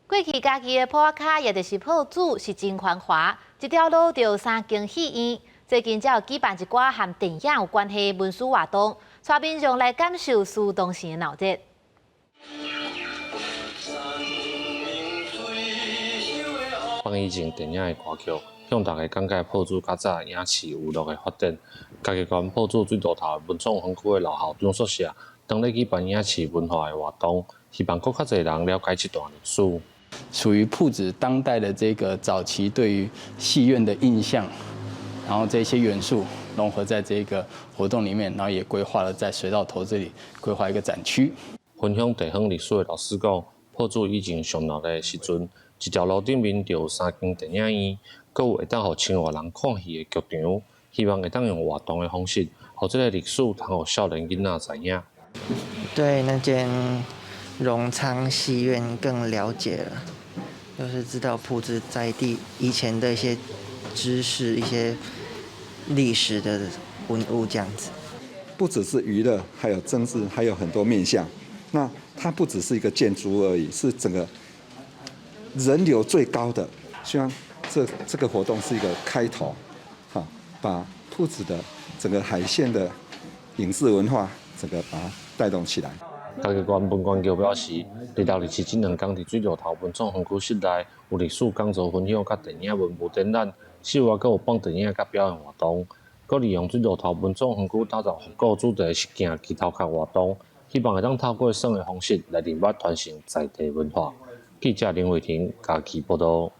過去嘉義的埔仔跤，也就是朴子，是真繁華，一條路就有三間戲院。最近才有舉辦一寡和電影有關係的文史活動，帶民眾來感受蘇東城的鬧熱。放以前電影的歌曲，向大家講解朴子較早影視娛樂的發展。嘉義縣朴子水路頭的文創園區的老校長宿舍，當咧舉辦影視文化的活動，希望閣較濟人了解這段歷史。屬於朴子當代的這個早期對於戲院的印象，然後這些元素融合在這個活動裡面，然後也規劃了在水道頭這裡規劃一個展區。分享地方歷史的老師講，朴子以前上鬧的時陣，一條路頂面就有三間電影院，閣有會當予千外人看戲的劇場，希望會當用活動的方式，予這个歷史通予少年囡仔知影。對那間榮昌戲院更了解了，就是知道朴子在地以前的一些知識、一些歷史的文物這樣子。不只是娛樂，還有政治，還有很多面向。那它不只是一個建築而已，是整個人流最高的。希望這個活動是一個開頭，哈，把朴子的整個海線的影視文化，整個把它帶動起來。嘉義縣文管局表示，26、27這兩工佇水路頭文創園區室內有歷史講座分享、佮電影文物展覽，此外閣有放電影佮表演活動，閣利用水路頭文創園區打造復古主題實境墘頭殼活動，希望會當透過耍的方式來認捌傳承在地文化。記者林慧婷嘉義報導。